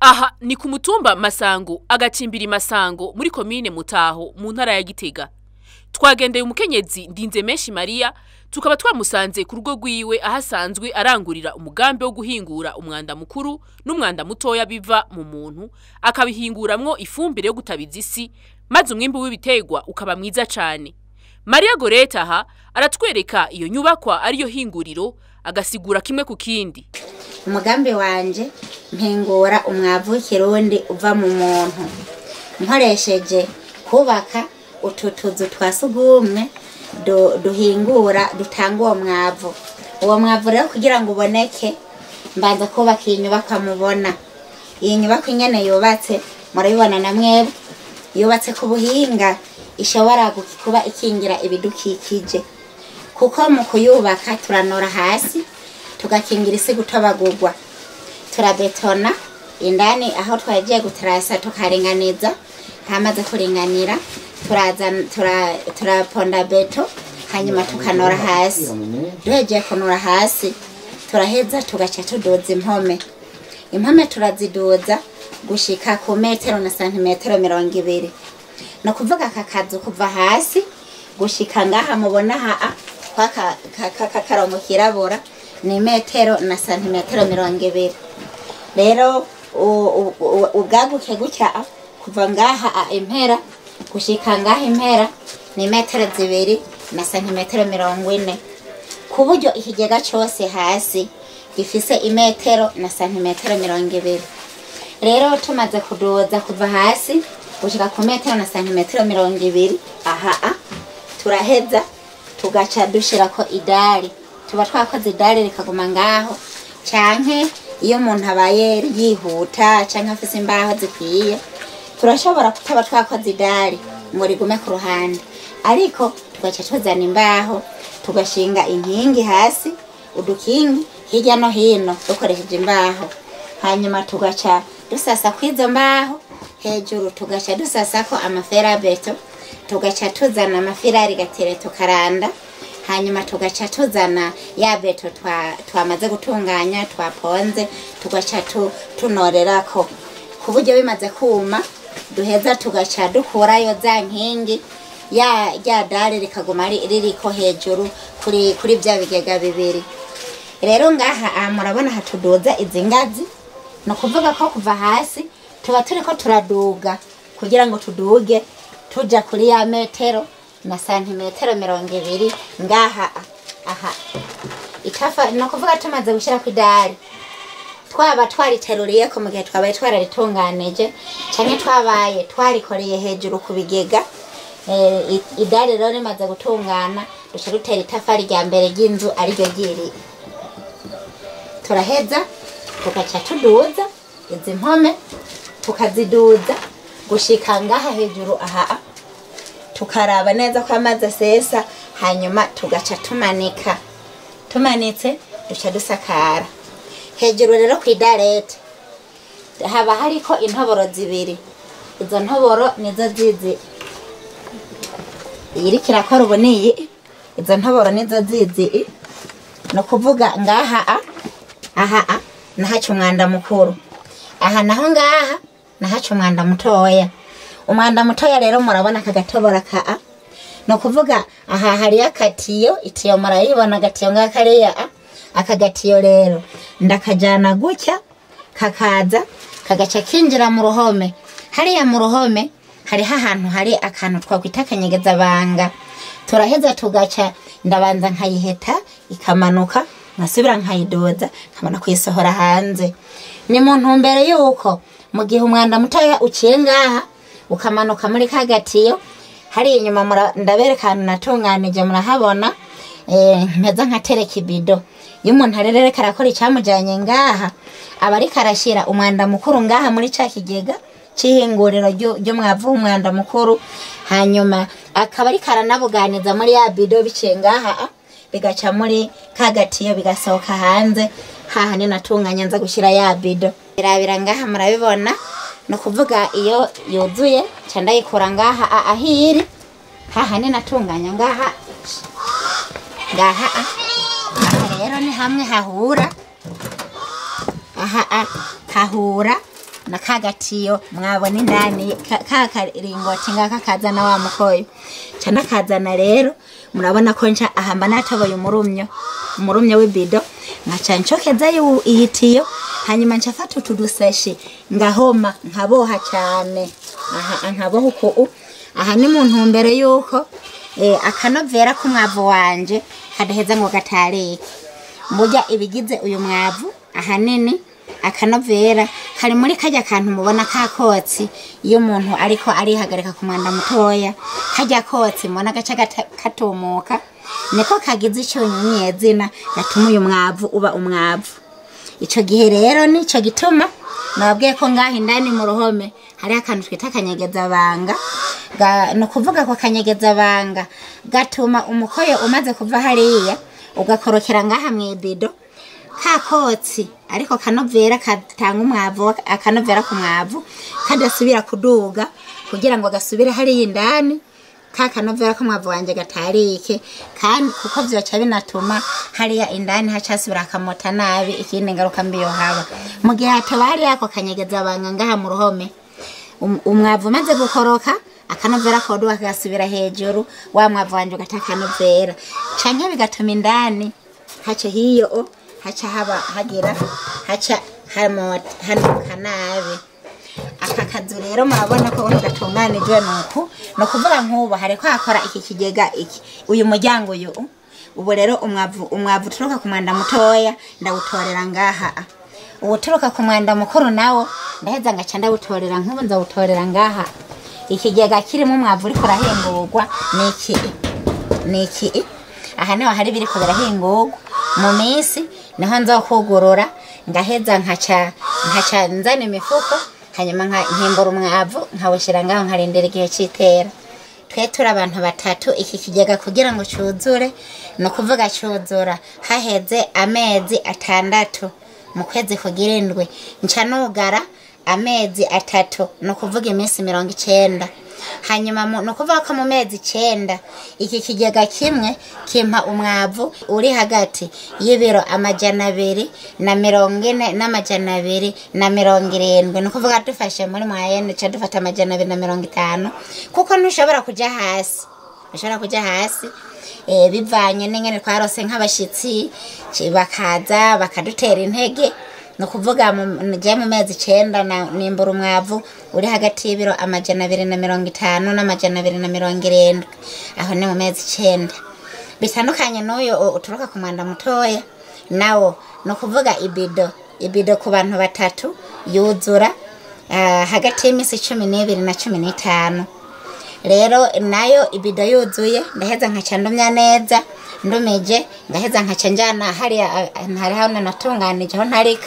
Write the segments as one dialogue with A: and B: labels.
A: Aha ni ku mutumba Masango, agacimbiri Masango, muri komine Mutaho, mu ntara ya Gitega. Twagendeye umukenyezi Ndinze Menshi Mariya, tukaba twamusanze ku rugo rwiwe aho asanzwe arangurira umugambi wo guhingura umwanda mukuru n'umwanda mutoya biva mu muntu, akabihinguramwo ifumbire yo gutabiza isi, maze umwimbu w'ibiterwa ukaba mwiza cane. Mariya Goreta aha aratwereka iyo nyubakwa ariyo hinguriro, agasigura kimwe ku kindi.
B: Umugambi wanje, mpingura umwavu w'ikirundi uva mu muntu nkoresheje kubaka utu tuzu twa sugumwe duhingura, dutanga uwo mwavu. Uwo mwavu rero, kugira ngo uboneke, mbanza kubaka iyi nyubakwa mubona. Iyi nyubakwa ingene yubatse murabibona na mwebwe, yubatse ku buhinga ishobora kuba ikingira ibidukikije, kuko mu kuyubaka turanora hasi, tugakingira isi gutobagurwa, turabetona indani aho twagiye gutarasa, tukaringaniza. Hamaze kuringanira, turaza turaponda béton, hanyuma tukanora hasi. Duhejeje kunora hasi, turaheza tugaca tuduza impome. Impome turaziduza gushika ku metero na santimetero 20. Ni ukuvuga aka kazu kuva hasi gushika ngaha mubona haa kwa karongo kirabura ni metero na santimetero 20. Rero ubwaguke gutya, kuva ngaha impera gushika ngaha impera, ni metero 2 na santimetero 40, ku buryo ikigega cose hasi gifise imetero na santimetero 20. Rero tumaze kuduza kuva hasi gushika ku metero na santimetero 20 aha, turaheza tugaca dushirako idari. Tuba twakoze idari rikaguma ngaho, canke iyo umuntu abaye yihuta canke afise imbaho zikwiye, turashobora kutaba twakoze idari ngo rigume ku ruhande, ariko tugaca tuzana imbaho, tugashinga inkingi hasi, udukingi hirya no hino dukoresheje imbaho, hanyuma tugaca dusasa kw'izo mbaho hejuru, tugaca dusasako amaferabeto, tugaca tuzana amafirari gatere tukaranda, hanyuma tugaca tuzana ya béton twamaze gutunganya, twaponze, tugaca tunorerako, ku buryo bimaze kuma duheza tugaca dukurayo za nkingi, ya rya dari rikaguma ririko hejuru kuri bya bigega bibiri. Rero ngaha aha murabona hatuduza izi ngazi, ni ukuvuga ko kuva hasi tuba turiko turaduga kugira ngo tuduge tuja kuri ya metero na santimetero 20 ngaha aha. Itafa ni ukuvuga tumaze gushyira ku idari, twaba twariteruriyeko mu gihe twabaye twararitunganije canke twabaye twarikoreye hejuru ku bigega. Idari rero rimaze gutungana, duca dutera itafari rya mbere ry'inzu, ariryo ryiri. Turaheza tugaca tuduza izi mpome, tukaziduza gushika ngaha hejuru aha, tukaraba neza ko amazi asesa, hanyuma tugaca tumanika. Tumanitse, duca dusakara hejuru. Rero ku idarete haba hariko intoboro zibiri. Izo ntoboro nizo zizi iyi iriko irakora ubu niyi. Izo ntoboro nizo zizi. Ni ukuvuga ngaha aha nahaca umwanda mukuru, aha naho ngaha nahaca umwanda mutoya. Umwanda mutoya rero murabona aka gatobora ka a, ni ukuvuga aha hariyo akatiyo, itiyo murayibona, agatiyo ngaka kariya a. Aka gatiyo rero ndakajana gutya, kakaza kagaca kinjira mu ruhome. Hariya mu ruhome hariho ahantu hari akantu twakwita akanyegezabanga. Turaheza tugaca, ndabanza nkayiheta ikamanuka, nkasubira nkayidoza, nkabona kuyisohora hanze. Ni mu ntumbero yuko mu gihe umwanda mutoya uciye ngaha ukamanuka muri ka gatiyo hari inyuma, ndabereka ahantu natunganije, murahabona, mpeza nkatereka ibido. Iyo umuntu rero ariko arakora icamujanye ngaha, aba ariko arashira umwanda mukuru ngaha muri ca kigega c'ihinguriro ry'umwavu w'umwanda mukuru, hanyuma akaba ariko aranabuganiza muri ya bido, biciye ngaha bigaca muri ka gatiyo, bigasohoka hanze hahandi natunganya nza gushyira ya bido. Irabira ngaha murabibona. Ni ukuvuga iyo yuzuye nca ndayikura ngaha aho iri hahandi natunganya ngaha ngaha. Aha rero ni hamwe hahura, aha hahura. Na kagatiyo mwabona indani ka karingoti ngaka kazana wa mukoyo, nca ndakazana. Rero murabona ko nca ahamba natoboye umurumyo w'ibido, nkaca ncokezayo iyi tiyo, hanyuma nca fata utu dusashi ngahoma, nkaboha cyane aha, nkaboha uku. Aha ni mu ntumbero yuko akanovera k'umwavu wanje kadaheza ngo gatareke. Burya ibigize uyu mwavu ahanini akanovera kari muri kajya kantu mubona kakotsi iyo umuntu ariko arihagarika ku mwanda mutoya, kajya kotsi mubona gaca katumuka, niko kagize icyunyunyezina gatuma uyu mwavu uba umwavu. Ico gihe rero nico gituma nababwiye ko ngaho indani mu ruhome hariho akantu twita akanyegezabanga. Ni ukuvuga ko kanyegezabanga gatuma umukoyo umaze kuva hariya ugakorokera ngaha mu ibido, ka kotsi ariko kanovera katanga umwavu, akanovera ku mwavu kadasubira kuduga kugira ngo gasubire hariya indani, ka kanovera k'umwavu wanje gatarike, kandi kuko vyoca binatuma hariya indani hacasubira akamota nabi. Ikindi ngaruka mbi yohaba mu gihe hatoba hariya ako kanyegezabanga ngaha mu ruhome, umwavu umaze gukoroka akanovera koduka kagasubira hejuru, wa mwavu wanje ugata akanovera, canke bigatuma indani haca hiyo haca haba hagira haca hamota hanuka nabi. Aka kazu rero murabona ko uno gatunganijwe nuku. Ni ukuvuga nk'ubu hariko hakora iki kigega iki, uyu muryango uyu. Ubu rero umwavu uturuka ku mwanda mutoya ndawutorera ngaha, uwuturuka ku mwanda mukuru nawo ndaheza ngaca ndawutorera, nk'ubu nzawutorera ngaha. Ikigega kirimo umwavu uriko urahingurwa ni iki. Aha niho hari ibiriko birahingurwa. Mu minsi niho nzokugurura, ngaheza nkaca nzana imifuko, hanyuma nkimbura umwavu nkawushyira ngaho, nkarindira igihe c'itera. Twe turi abantu batatu. Iki kigega kugira ngo cuzure, ni ukuvuga cuzura haheze amezi 6. Mu kwezi kugira indwi nca nugara amezi 3, ni ukuvuga iminsi 90. Hanyuma ni ukuvuga ko mu mezi 9 iki kigega kimwe kimpa umwavu uri hagati y'ibiro 240 n'270. Ni ukuvuga dufashe muri moyenne ca dufata 250, kuko ntushobora kuja hasi, ntushobora kuja hasi, bivanye n'ingene twarose nk'abashitsi bakaza bakadutera intege. Ni ukuvuga je mu mezi 9 nimbura umwavu uri hagati y'ibiro 250 n'270. Aho ni mu mezi 9. Bitandukanye n'uyu uturuka ku mwanda mutoya, nawo ni ukuvuga ibido ku bantu batatu yuzura hagati y'iminsi 12 na 15. Rero nayo ibido yuzuye ndaheza nkaca ndumya neza, ndumije ngaheza nkaca njana hariya hari hano natunganije aho ntarika,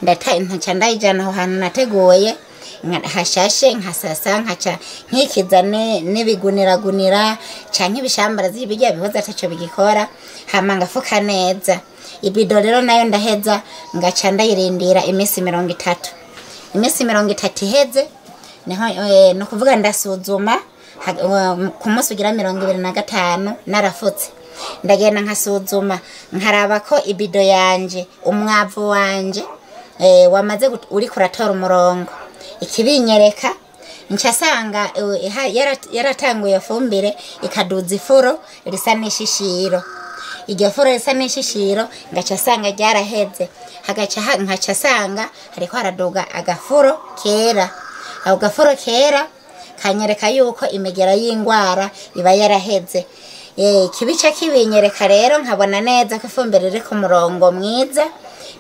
B: ndata nkaca ndayijana aho hantu nateguye hashashe, nkasasa, nkaca nkikiza n'ibiguniragunira canke ibishambara z'ibirya bihoza ataco bigikora, hama ngafuka neza. Ibido rero nayo ndaheza ngaca ndayirindira iminsi 30. Iminsi 30 iheze niho ni ukuvuga ndasuzuma ku munsi ugira 25 narafutse, ndagenda nkasuzuma nkaraba ko ibido yanje umwavu wanje wamaze uriko uratora umurongo. Ikibinyereka nca sanga yaratanguye fumbire ikaduza ifuro risa n'ishishiro. Iryo furo risa n'ishishiro ngaca sanga ryaraheze, hagaca nkaca sanga hariko haraduga agafuro kera. Ako gafuro kera kanyereka yuko imigera y'ingwara iba yaraheze. Ikibica kibinyereka rero nkabona neza ko ifumbire riri ku murongo mwiza,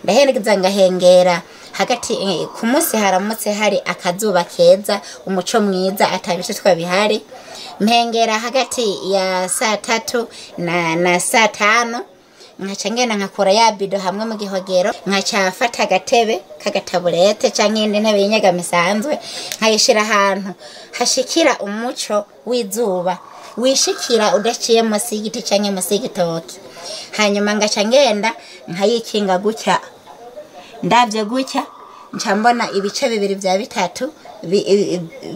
B: ndahengeza ngahengera hagati ku munsi haramutse hari akazuba keza, umuco mwiza, atabishishwa bihari, mpengera hagati ya saa 3 na saa 5, nkaca ngenda nkakura ya bido hamwe mu gihogero, nkaca fata agatebe k'agataburete canke iyindi ntebe y'inyegamo isanzwe, nkayishira ahantu hashikira umuco w'izuba wishikira udaciye munsi y'igiti canke munsi y'igitoki, hanyuma ngaca ngenda nkayikinga gutya. Ndavye gutya nca mbona ibice bibiri vya bitatu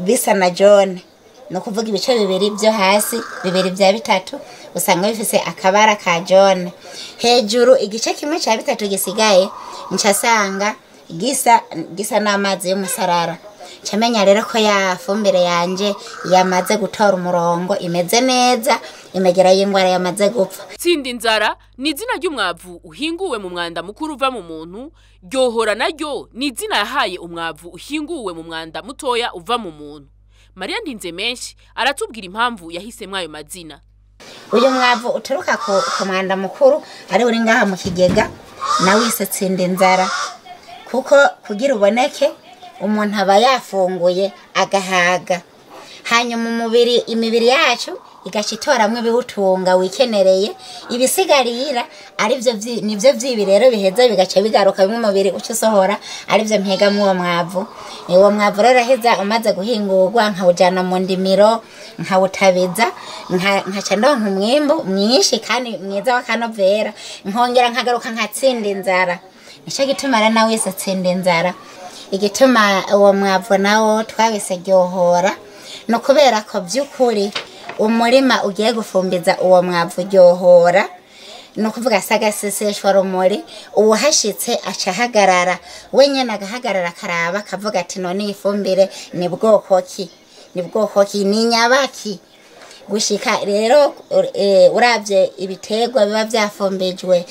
B: bisa na jaune, ni ukuvuga ibice bibiri vyo hasi, bibiri vya bitatu usanga bifise akabara ka jaune. Hejuru igice kimwe ca bitatu gisigaye nca sanga Gisa n'amazi y'umusarara. Camenya rero ko ya fumbire yanje yamaze gutora umurongo, imeze neza, imegera y'ingwara yamaze gupfa.
A: Tsinda inzara ni izina ry'umwavu uhinguwe mu mwanda mukuru uva mu muntu. Ryohora naryo ni izina yahaye umwavu uhinguwe mu mwanda mutoya uva mu muntu. Mariya Ndinze menshi aratubwira impamvu yahisemwo ayo mazina.
B: Uyu mwavu uturuka ku mwanda mukuru ari uri ngaha mu kigega nawise tsinda inzara, kuko kugira uboneke umuntu aba yafunguye agahaga, hanyuma imibiri yacu igaca itoramwo ibiwutunga wikenereye, ibisigarira arivyo nivyo vyibi rero biheza bigaca bigaruka bimwe umubiri uca usohora, arivyo mpegamwo uwo mwavu. Uwo mwavu rero uraheza umaze guhingurwa nkawujana mu ndimiro, nkawutabiza, nkaca ndonka umwimbu mwinshi kandi mwiza w'akanovera, nkongera nkagaruka nkatsinda inzara. Nico gituma rero nawise tsinda inzara. Igituma uwo mwavu nawo twabise ryohora ni ukubera ko by'ukuri umurima ugiye gufumbiza uwo mwavu ryohora, ni ukuvuga sagaseseshwa rumuri, uwuhashitse aca ahagarara wenyene, agahagarara akaraba akavuga ati none iyi fumbire ni bwoko ki, ni bwoko ki, ni nyabaki. Gushika rero uravye ibiterwa biba vyafumbijwe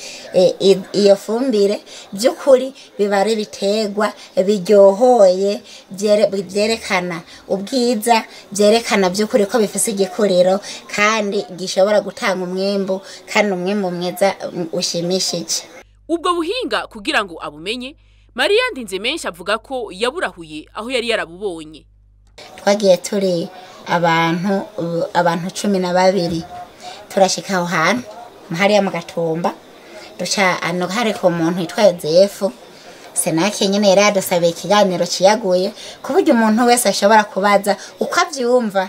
B: iyo fumbire, by'ukuri biba ari ibiterwa biryohoye, vyerekana ubwiza, vyerekana by'ukuri ko bifise igikuriro kandi gishobora gutanga umwimbu, kandi umwimbu mwiza ushimishije.
A: Ubwo buhinga kugira ngo abumenye, Mariya Ndinze menshi avuga ko yaburahuye aho yari yarabubonye.
B: Twagiye turi abantu 12, turashika aho hantu hariya mu Gatumba, duca ano hari ku muntu yitwa Yozefu Senake nyene yari yadusabiye ikiganiro ciyaguye ku buryo umuntu wese ashobora kubaza uko avyumva.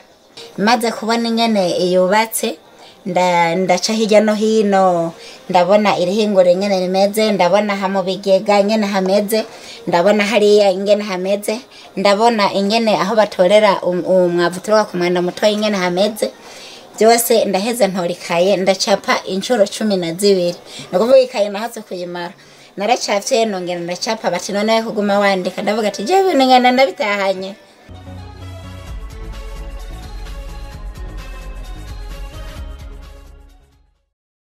B: Maze kubona ingene yubatse, ndaca hirya no hino, ndabona irihinguriro ingene rimeze, ndabona aha mu bigega ingene hameze, ndabona hariya ingene hameze, ndabona ingene aho batorera umwavu uturuka ku mwanda mutoya ingene hameze. Byose ndaheza ntora ikaye ndacapa inshuro 12, ni ukuvuga ikaye nahatse kuyimara. Naracafye nongera ndacapa, bati none kuguma wandika, ndavuga ati jewe ibintu ngenda ndabitahanye.